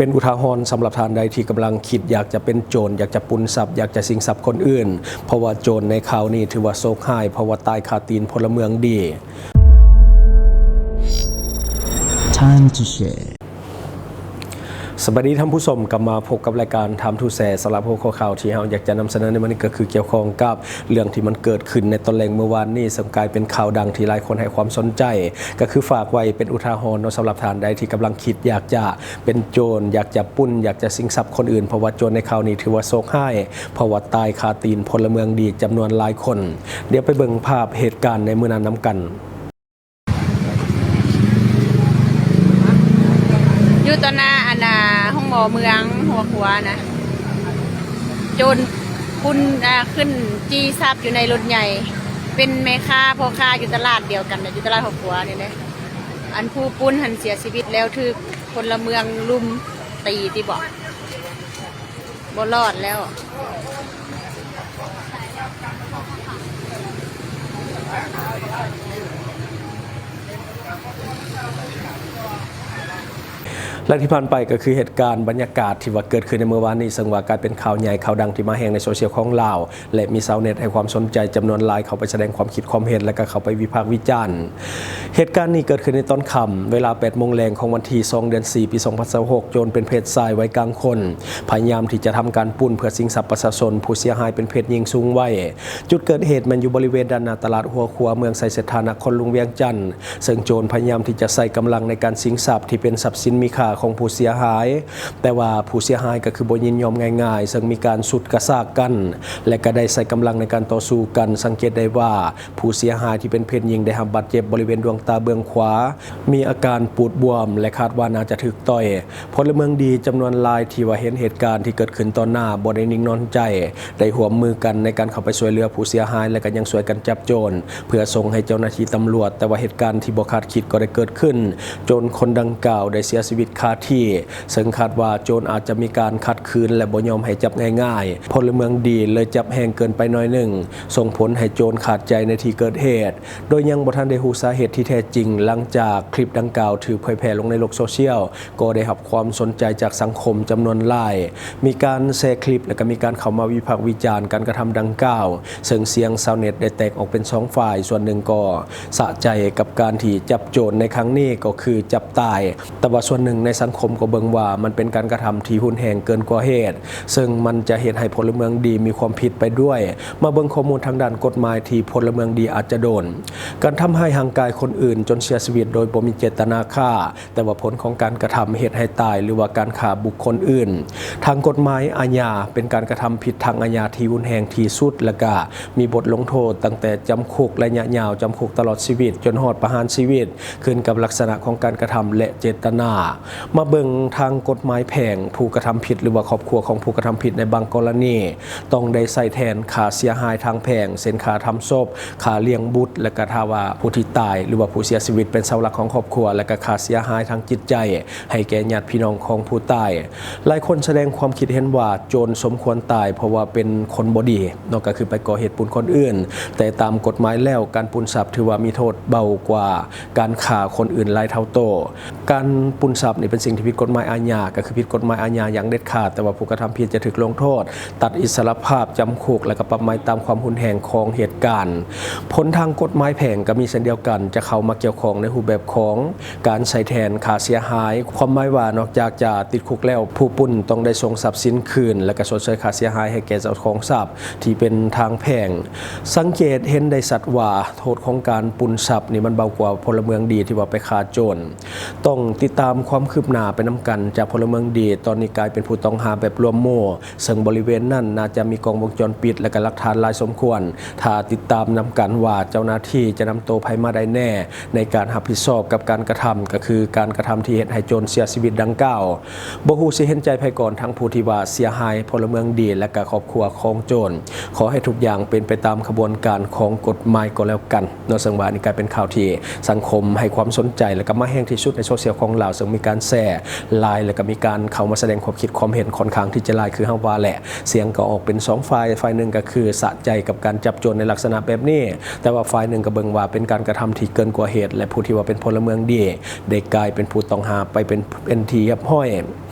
ເປັນອຸທາຫອນສຳລັບທ່ານໃດທີ່ກຳລັງຄິດຢາກຈະເປັນໂຈນ, ຢາກຈະປຸ້ນຊັບ, ຢາກຈະຊິງຊັບຄົນອື່ນ, ເພາະວ່າໂຈນໃນຂ່າວນີ້ຖືວ່າໂຊກຮ້າຍ, ເພາະວ່າຕາຍຄາຕີນພົນລະເມືອງດີ. ສະບາຍດີທ່ານຜູ້ຊົມ, ກັບມາພົບກັບລາຍການ Time to Share ສຳລັບຫົວຂໍ້ຂ່າວທີ່ເຮົາຢາກຈະນຳສະເໜີໃນມື້ນີ້ ກໍຄືກ່ຽວຂ້ອງກັບ ເລື່ອງທີ່ມັນເກີດຂຶ້ນໃນຕອນແລງມື້ວານນີ້ ເຊິ່ງກາຍເປັນຂ່າວດັງທີ່ຫຼາຍຄົນໃຫ້ຄວາມສົນໃຈ, ກໍຄືຝາກໄວ້ເປັນອຸທາຫອນເນາະ ສຳລັບທ່ານໃດທີ່ກຳລັງຄິດຢາກຈະເປັນໂຈນ, ຢາກຈະປຸ້ນ, ຢາກຈະຊິງຊັບຄົນອື່ນ, ເພາະວ່າໂຈນໃນຂ່າວນີ້ຖືວ່າໂຊກຮ້າຍ, ເພາະວ່າຕາຍຄາຕີນພົນລະເມືອງດີຈຳນວນຫຼາຍຄົນ. ດຽວໄປເບິ່ງພາບເຫດການໃນມື້ນັ້ນນຳກັນ. ຢູ່ຕໍ່ໜ້າອັນນ່າ ໂຮງໝໍເມືອງຫົວຂົວນະ ໂຈນປຸ້ນ ອ່າ ຂຶ້ນຈີ້ຊັບຢູ່ໃນລົດໃຫຍ່ ເປັນແມ່ຄ້າພໍ່ຄ້າຢູ່ຕະຫຼາດດຽວກັນນະ ຢູ່ຕະຫຼາດຫົວຂົວນີ້ແຫຼະ. ອັນຜູ້ປຸ້ນຫັ້ນເສຍຊີວິດແລ້ວ ຖືກພົນລະເມືອງລຸມຕີຕິເບາະ. ບໍ່ລອດແລ້ວ. ແລະທີ່ຜ່ານໄປກໍຄືເຫດການບັນຍາກາດທີ່ວ່າເກີດຂຶ້ນໃນມື້ວານນີ້ ເຊິ່ງວ່າກາຍເປັນຂ່າວໃຫຍ່ຂ່າວດັງທີ່ມາແຮງໃນໂຊຊຽວຂອງລາວ ແລະມີຊາວເນັດໃຫ້ຄວາມສົນໃຈຈຳນວນຫຼາຍ ເຂົ້າໄປສະແດງຄວາມຄິດຄວາມເຫັນ ແລະກໍເຂົ້າໄປວິພາກວິຈານ. ເຫດການນີ້ເກີດຂຶ້ນໃນຕອນຄ່ຳ ເວລາແປດໂມງແລງຂອງວັນທີສອງ ເດືອນສີ່ ປີສອງພັນຊາວຫົກ ໂຈນເປັນເພດຊາຍໄວກາງຄົນ ພະຍາຍາມທີ່ຈະທຳການປຸ້ນເພື່ອຊິງຊັບປະຊາຊົນ. ຜູ້ເສຍຫາຍເປັນເພດຍິງສູງໄວ. ຈຸດເກີດເຫດແມ່ນຢູ່ບໍລິເວນດ້ານໜ້າຕະຫຼາດຫົວຂົວ ເມືອງໄຊເສດຖານະຄອນ ລຸງວຽງຈັນ, ເຊິ່ງໂຈນພະຍາຍາມທີ່ຈະໃຊ້ກຳລັງໃນການຊິງຊັບທີ່ເປັນຊັບສິນມີຄ່າຂອງຜູ້ເສຍຫາຍ, ແຕ່ວ່າຜູ້ເສຍຫາຍກໍຄືບໍ່ຍິນຍອມງ່າຍໆ, ເຊິ່ງມີການຊຸດກະຊາກກັນ ແລະກໍໄດ້ໃຊ້ກຳລັງໃນການຕໍ່ສູ້ກັນ. ສັງເກດໄດ້ວ່າ ຜູ້ເສຍຫາຍທີ່ເປັນເພດຍິງໄດ້ຮັບບາດເຈັບບໍລິເວນດວງຕາເບື້ອງຂວາ, ມີອາການປູດບວມ ແລະຄາດວ່າໜ້າຈະຖືກຕ່ອຍ. ພົນລະເມືອງດີຈຳນວນຫຼາຍທີ່ວ່າເຫັນເຫດການທີ່ເກີດຂຶ້ນຕໍ່ໜ້າບໍ່ໄດ້ນິ່ງນອນໃຈ, ໄດ້ຮ່ວມມືກັນໃນການເຂົ້າໄປຊ່ວຍເຫຼືອຜູ້ເສຍຫາຍ ແລະກໍຍັງຊ່ວຍກັນຈັບໂຈນ ເພື່ອສົ່ງໃຫ້ເຈົ້າໜ້າທີ່ຕຳຫຼວດ, ແຕ່ວ່າເຫດການທີ່ບໍ່ຄາດຄິດກໍໄດ້ເກີດຂຶ້ນ, ໂຈນຄົນດັ່ງກ່າວໄດ້ເສຍຊີວິດຄາທີ່. ເຊິ່ງຄາດວ່າໂຈນອາດຈະມີການຂັດຂືນ ແລະບໍ່ຍອມໃຫ້ຈັບງ່າຍໆ, ພົນລະເມືອງດີເລີຍຈັບແຮງເກີນໄປໜ້ອຍໜຶ່ງ, ສົ່ງຜົນໃຫ້ໂຈນຂາດໃຈໃນທີ່ເກີດເຫດ, ໂດຍຍັງບໍ່ທັນໄດ້ຮູ້ສາເຫດທີ່ແທ້ຈິງ. ຫຼັງຈາກຄລິບດັ່ງກ່າວຖືກເຜີຍແຜ່ລົງໃນໂລກໂຊຊຽວ, ກໍໄດ້ຮັບຄວາມສົນໃຈຈາກສັງຄົມຈຳນວນຫຼາຍ, ມີການແຊຄລິບ ແລະກໍມີການເຂົ້າມາວິພາກວິຈານການກະທຳດັ່ງກ່າວ, ເຊິ່ງສຽງຊາວເນັດໄດ້ແຕກອອກເປັນສອງຝ່າຍ, ສ່ວນໜຶ່ງກໍ ສະໃຈກັບການທີ່ຈັບໂຈນໃນຄັ້ງນີ້ກໍຄືຈັບຕາຍ, ແຕ່ວ່າສ່ວນໜຶ່ງໃນສັງຄົມກໍເບິ່ງວ່າມັນເປັນການກະທຳທີ່ຮຸນແຮງເກີນກວ່າເຫດ, ເຊິ່ງມັນຈະເຮັດໃຫ້ພົນລະເມືອງດີມີຄວາມຜິດໄປດ້ວຍ. ມາເບິ່ງຂໍ້ມູນທາງດ້ານກົດໝາຍທີ່ພົນລະເມືອງດີອາດຈະໂດນ. ການທຳຮ້າຍຮ່າງກາຍຄົນອື່ນຈົນເສຍຊີວິດໂດຍບໍ່ມີເຈດຕະນາຂ້າ, ແຕ່ວ່າຜົນຂອງການກະທຳເຮັດໃຫ້ຕາຍ ຫຼືວ່າການຂ້າບຸກຄົນອື່ນ. ທາງກົດໝາຍອາຍາ ເປັນການກະທຳຜິດທາງອາຍາທີ່ຮຸນແຮງທີ່ສຸດ ແລະກະ ມີບົດລົງໂທດຕັ້ງແຕ່ຈຳຄຸກໄລຍະຍາວ, ຈຳຄຸກຕະຫຼອດຊີວິດ, ຈົນຮອດປະຫານຊີວິດ, ຂຶ້ນກັບລັກສະນະຂອງການກະທຳ ແລະ ເຈດຕະນາ. ມາເບິ່ງທາງກົດໝາຍແພ່ງ, ຜູ້ກະທຳຜິດ ຫຼືວ່າຄອບຄົວຂອງຜູ້ກະທຳຜິດໃນບາງກໍລະນີ ຕ້ອງໄດ້ໃຊ້ແທນຄ່າເສຍຫາຍທາງແພ່ງ, ເຊັ່ນ ຄ່າທຳສົບ, ຄ່າລ້ຽງບຸດ, ແລະກະຖ້າວ່າຜູ້ທີ່ຕາຍ ຫຼືວ່າຜູ້ເສຍຊີວິດເປັນເສົາຫຼັກຂອງຄອບຄົວ, ແລະກະຄ່າເສຍຫາຍທາງຈິດໃຈ ໃຫ້ແກ່ຍາດພີ່ນ້ອງຂອງຜູ້ຕາຍ. ຫຼາຍຄົນສະແດງຄວາມຄິດເຫັນວ່າໂຈນສົມຄວນຕາຍ ເພາະວ່າເປັນຄົນບໍ່ດີເນາະ, ກໍຄືໄປກໍ່ເຫດປຸ້ນຄົນອື່ນ, ແຕ່ຕາມກົດໝາຍແລ້ວ ການປຸ້ນຊັບຖືວ່າມີໂທດເບົາກວ່າການຂ້າຄົນອື່ນຫຼາຍເທົ່າໂຕ. ການປຸ້ນຊັບນີ້ເປັນສິ່ງທີ່ຜິດກົດໝາຍອາຍາ, ກໍຄືຜິດກົດໝາຍອາຍາຢ່າງເດັດຂາດ, ແຕ່ວ່າຜູ້ກະທຳຜິດຈະຖືກລົງໂທດ ຕັດອິດສະຫຼະພາບ, ຈຳຄຸກ ແລະ ກໍປັບໃໝຕາມຄວາມຮຸນແຮງຂອງເຫດການ. ຜົນທາງກົດໝາຍແພ່ງກໍມີເຊັ່ນດຽວກັນ, ຈະເຂົ້າມາກ່ຽວຂ້ອງໃນຮູບແບບຂອງການໃຊ້ແທນຄ່າເສຍຫາຍ, ຄວາມໝາຍວ່ານອກຈາກຈະຕິດຄຸກແລ້ວ, ຜູ້ປຸ້ນຕ້ອງໄດ້ສົ່ງຊັບສິນຄືນ ແລະ ກໍຊົດເຊີຍຄ່າເສຍຫາຍໃຫ້ແກ່ເຈົ້າຂອງຊັບທີ່ເປັນທາງແພ່ງ. ສັງເກດເຫັນໄດ້ຊັດວ່າ ໂທດຂອງການປຸ້ນຊັບນີ້ມັນເບົາກວ່າພົນລະເມືອງດີທີ່ວ່າໄປຂ້າໂຈນ. ຕ້ອງຕິດຕາມຄວາມຄືບໜ້າໄປນຳກັນຈາກພົນລະເມືອງດີ, ຕອນນີ້ກາຍເປັນຜູ້ຕ້ອງຫາແບບລວມໝູ່, ເຊິ່ງບໍລິເວນນັ້ນໜ້າຈະມີກ້ອງວົງຈອນປິດ ແລະ ກໍຫຼັກຖານຫຼາຍສົມຄວນ. ຖ້າຕິດຕາມນຳກັນວ່າເຈົ້າໜ້າທີ່ຈະນຳໂຕໃຜມາໄດ້ແນ່ໃນການຮັບຜິດຊອບກັບການກະທຳ, ກໍຄືການກະທຳທີ່ເຮັດໃຫ້ໂຈນເສຍຊີວິດດັ່ງກ່າວ. ບໍ່ຮູ້ຊິເຫັນໃຈໃຜກ່ອນ, ທັງຜູ້ທີ່ວ່າເສຍຫາຍ, ພົນລະເມືອງດີ ແລະ ກໍຄອບຄົວຂອງໂຈນ. ຂໍໃຫ້ທຸກຢ່າງເປັນໄປຕາມຂະບວນການຂອງກົດໝາຍກໍແລ້ວກັນ. ເນາະ ເຊິ່ງວ່ານີ້ກາຍເປັນຂ່າວທີ່ສັງຄົມໃຫ້ຄວາມສົນໃຈ ແລະ ກໍມາແຮງທີ່ສຸດໃນໂຊຊຽວຂອງລາວ, ເຊິ່ງມີການແຊຫຼາຍ ແລະ ກໍມີການເຂົ້າມາສະແດງຄວາມຄິດຄວາມເຫັນຂ້ອນຂ້າງທີ່ຈະຫຼາຍ ຄືເຮົາວ່າແຫຼະ. ສຽງກໍອອກເປັນສອງຝ່າຍ, ຝ່າຍໜຶ່ງກໍຄືສະໃຈກັບການຈັບໂຈນໃນລັກສະນະແບບນີ້, ແຕ່ວ່າຝ່າຍໜຶ່ງກໍເບິ່ງວ່າເປັນການກະທຳທີ່ເກີນກວ່າເຫດ ແລະ ຜູ້ທີ່ວ່າເປັນພົນລະເມືອງດີ ໄດ້ກາຍເປັນຜູ້ຕ້ອງຫາໄປເປັນ ເປັນທີ່ຮຽບຮ້ອຍ.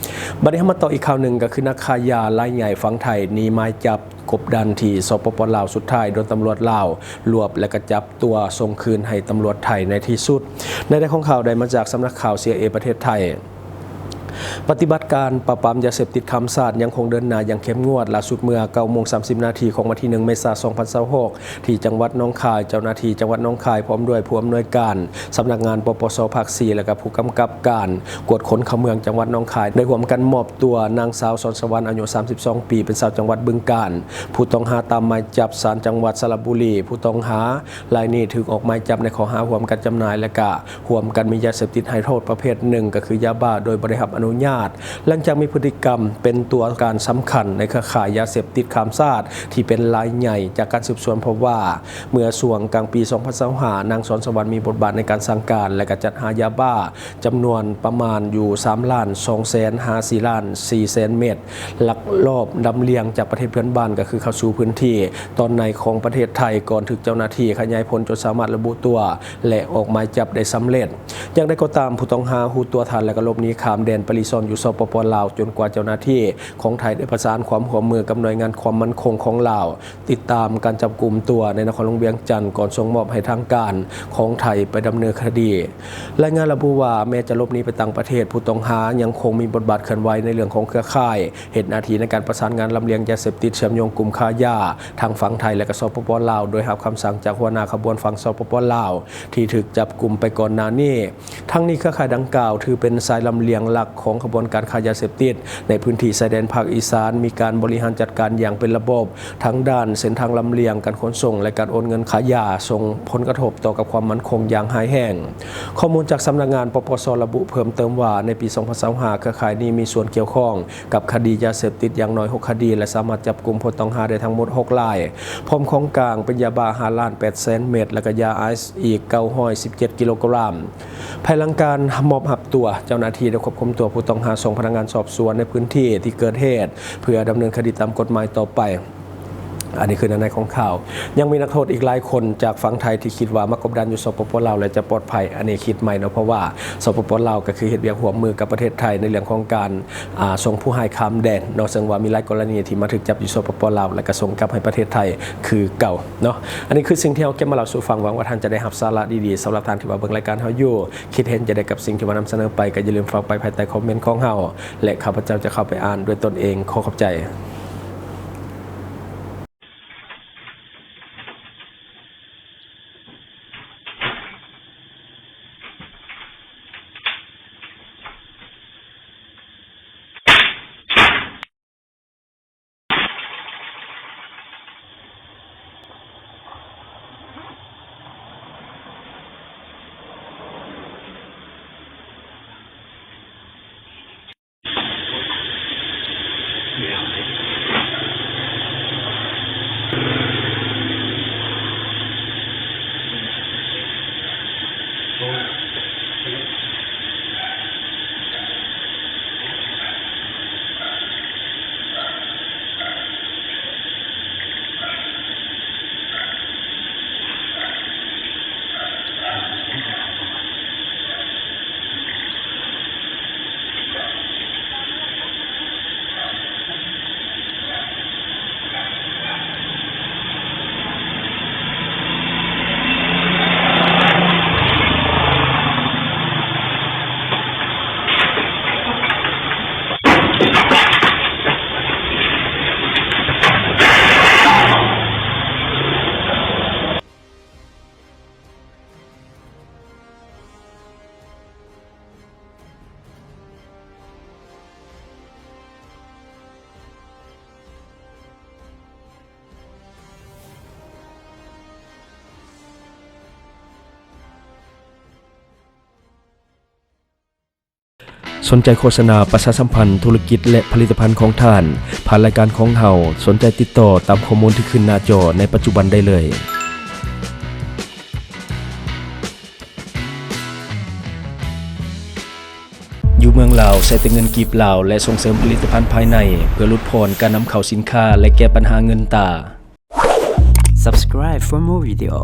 ບັດນີ້ເຮົາມາຕໍ່ອີກຂ່າວໜຶ່ງ ກໍຄືນັກຄ້າຢາລາຍໃຫຍ່ຝັ່ງໄທໜີໝາຍຈັບກົບດັນທີ່ ສປປ ລາວ ສຸດທ້າຍໂດນຕຳຫຼວດລາວລວບ ແລະ ກໍຈັບຕົວສົ່ງຄືນໃຫ້ຕຳຫຼວດໄທໃນທີ່ສຸດ. ໃນໃດຂອງຂ່າວໄດ້ມາຈາກສຳນັກຂ່າວ ຊີໄອເອ ປະເທດໄທ. ປະຕິບັດການປາບປາມຢາເສບຕິດຂ້າມຊາດຍັງຄົງເດີນໜ້າຢ່າງເຂັ້ມງວດ. ລ່າສຸດເມື່ອເກົ້າໂມງສາມສິບນາທີຂອງວັນທີໜຶ່ງ ເມສາ ສອງພັນຊາວຫົກ ທີ່ຈັງຫວັດໜອງຄາຍ, ເຈົ້າໜ້າທີ່ຈັງຫວັດໜອງຄາຍ ພ້ອມດ້ວຍຜູ້ອຳນວຍການສຳນັກງານ ປປສ ພາກສີ່ ແລະ ກະຜູ້ກຳກັບການກວດຄົນເຂົ້າເມືອງຈັງຫວັດໜອງຄາຍ ໄດ້ຮ່ວມກັນມອບຕົວນາງສາວ ສອນສະຫວັນ ອາຍຸສາມສິບສອງປີ ເປັນຊາວຈັງຫວັດບຶງການ ຜູ້ຕ້ອງຫາຕາມໝາຍຈັບສານຈັງຫວັດສະລະບູລີ. ຜູ້ຕ້ອງຫາລາຍນີ້ຖືກອອກໝາຍຈັບໃນຂໍ້ຫາຮ່ວມກັນຈຳໜ່າຍ ແລະ ກະ ຮ່ວມກັນມີຢາເສບຕິດໃຫ້ໂທດປະເພດໜຶ່ງ ກໍຄືຢາບ້າ ໂດຍບໍ່ໄດ້ຮັບອະນຸຍາດ, ຫຼັງຈາກມີພຶດຕິກຳເປັນຕົວການສຳຄັນໃນເຄືອຂ່າຍຢາເສບຕິດຂ້າມຊາດທີ່ເປັນລາຍໃຫຍ່. ຈາກການສືບສວນພົບວ່າ ເມື່ອຊ່ວງກາງປີສອງພັນຊາວຫ້າ ນາງສອນສະຫວັນມີບົດບາດໃນການສັ່ງການ ແລະ ກະຈັດຫາຢາບ້າຈຳນວນປະມານຢູ່ສາມລ້ານສອງແສນຫາສີ່ລ້ານສີ່ແສນເມັດ, ລັກລອບລຳລຽງຈາກປະເທດເພື່ອນບ້ານ ກໍຄືເຂົ້າສູ່ພື້ນທີ່ຕອນໃນຂອງປະເທດໄທ ກ່ອນຖືກເຈົ້າໜ້າທີ່ຂະຫຍາຍຜົນຈົນສາມາດລະບຸຕົວ ແລະ ອອກໝາຍຈັບໄດ້ສຳເລັດ. ຢ່າງໃດກໍຕາມ, ຜູ້ຕ້ອງຫາຮູ້ຕົວທັນ ແລະ ກໍຫຼົບໜີຂ້າມແດນໄປຫຼີ້ຊ່ອນຢູ່ ສປປ ລາວ ຈົນກວ່າເຈົ້າໜ້າທີ່ຂອງໄທໄດ້ປະສານຄວາມຮ່ວມມືກັບໜ່ວຍງານຄວາມໝັ້ນຄົງຂອງລາວ ຕິດຕາມການຈັບກຸມຕົວໃນນະຄອນຫຼວງວຽງຈັນ ກ່ອນສົ່ງມອບໃຫ້ທາງການຂອງໄທໄປດຳເນີນຄະດີ. ລາຍງານລະບຸວ່າ ແມ້ຈະຫຼົບໜີໄປຕ່າງປະເທດ, ຜູ້ຕ້ອງຫາຍັງຄົງມີບົດບາດເຄື່ອນໄຫວໃນເລື່ອງຂອງເຄືອຂ່າຍ, ເຮັດໜ້າທີ່ໃນການປະສານງານລຳລຽງຢາເສບຕິດເຊື່ອມໂຍງກຸ່ມຄ້າຢາ ທັງຝັ່ງໄທ ແລະ ກໍ ສປປ ລາວ ໂດຍຮັບຄຳສັ່ງຈາກຫົວໜ້າຂະບວນຝັ່ງ ສປປ ລາວ ທີ່ຖືກຈັບກຸມໄປກ່ອນໜ້ານີ້. ທັງນີ້ ເຄືອຂ່າຍດັ່ງກ່າວຖືເປັນສາຍລຳລຽງຫຼັກຂອງຂະບວນການຄ້າຢາເສບຕິດໃນພື້ນທີ່ຊາຍແດນພາກອີສານ, ມີການບໍລິຫານຈັດການຢ່າງເປັນລະບົບ ທັງດ້ານເສັ້ນທາງລຳລຽງ, ການຂົນສົ່ງ ແລະ ການໂອນເງິນຂາຍຢາ, ສົ່ງຜົນກະທົບຕໍ່ກັບຄວາມໝັ້ນຄົງຢ່າງຮ້າຍແຮງ. ຂໍ້ມູນຈາກສຳນັກງານ ປປສ ລະບຸເພີ່ມເຕີມວ່າ ໃນປີສອງພັນຊາວຫ້າ ເຄືອຂ່າຍນີ້ມີສ່ວນກ່ຽວຂ້ອງ ກັບຄະດີຢາເສບຕິດຢ່າງໜ້ອຍຫົກຄະດີ ແລະ ສາມາດຈັບກຸມຜູ້ຕ້ອງຫາໄດ້ທັງໝົດຫົກລາຍ, ພ້ອມຂອງກາງເປັນຢາບ້າຫ້າລ້ານແປດແສນເມັດ ແລະ ກໍຢາໄອສ໌ອີກເກົ້າຮ້ອຍສິບເຈັດກິໂລກຣາມ. ພາຍຫຼັງການມອບຮັບຕົວ, ເຈົ້າໜ້າທີ່ໄດ້ຄວບຄຸມຕົວຜູ້ຕ້ອງຫາສົ່ງພະນັກງານສອບສວນໃນພື້ນທີ່ທີ່ເກີດເຫດ ເພື່ອດຳເນີນຄະດີຕາມກົດໝາຍຕໍ່ໄປ. ອັນນີ້ຄືໃນໃນຂອງຂ່າວ. ຍັງມີນັກໂທດອີກຫຼາຍຄົນຈາກຝັ່ງໄທທີ່ຄິດວ່າມາກົບດັນຢູ່ ສປປ ລາວ ແລ້ວຈະປອດໄພ. ອັນນີ້ຄິດໃໝ່ເນາະ, ເພາະວ່າ ສປປ ລາວ ກໍຄືເຮັດວຽກຮ່ວມມືກັບປະເທດໄທໃນເລື່ອງຂອງການ ອ່າ ສົ່ງຜູ້ຮ້າຍຂ້າມແດນເນາະ, ເຊິ່ງວ່າມີຫຼາຍກໍລະນີທີ່ມາຖືກຈັບຢູ່ ສປປ ລາວ ແລ້ວກໍສົ່ງກັບໃຫ້ປະເທດໄທຄືເກົ່າເນາະ. ອັນນີ້ຄືສິ່ງທີ່ເຮົາເກັບມາເລົ່າສູ່ຟັງ, ຫວັງວ່າທ່ານຈະໄດ້ຮັບສາລະດີໆ. ສຳລັບທ່ານທີ່ວ່າເບິ່ງລາຍການເຮົາຢູ່, ຄິດເຫັນຈັ່ງໃດກັບສິ່ງທີ່ວ່ານຳສະເໜີໄປ, ກໍຢ່າລືມຝາກໄປພາຍໃຕ້ຄອມເມັນຂອງເຮົາ ແລະ ຂ້າພະເຈົ້າຈະເຂົ້າໄປອ່ານດ້ວຍຕົນເອງ. ຂໍຂອບໃຈ. ສົນໃຈໂຄສະນາປະຊາສຳພັນທຸລະກິດ ແລະ ຜະລິດຕະພັນຂອງທ່ານ ຜ່ານລາຍການຂອງເຮົາ, ສົນໃຈຕິດຕໍ່ຕາມຂໍ້ມູນທີ່ຂຶ້ນໜ້າຈໍໃນປັດຈຸບັນໄດ້ເລີຍ. ຢູ່ເມືອງລາວ ໃຊ້ແຕ່ເງິນກີບລາວ ແລະ ສົ່ງເສີມຜະລິດຕະພັນພາຍໃນ ເພື່ອຫຼຸດຜ່ອນການນຳເຂົ້າສິນຄ້າ ແລະ ແກ້ປັນຫາເງິນຕາ. Subscribe for more video.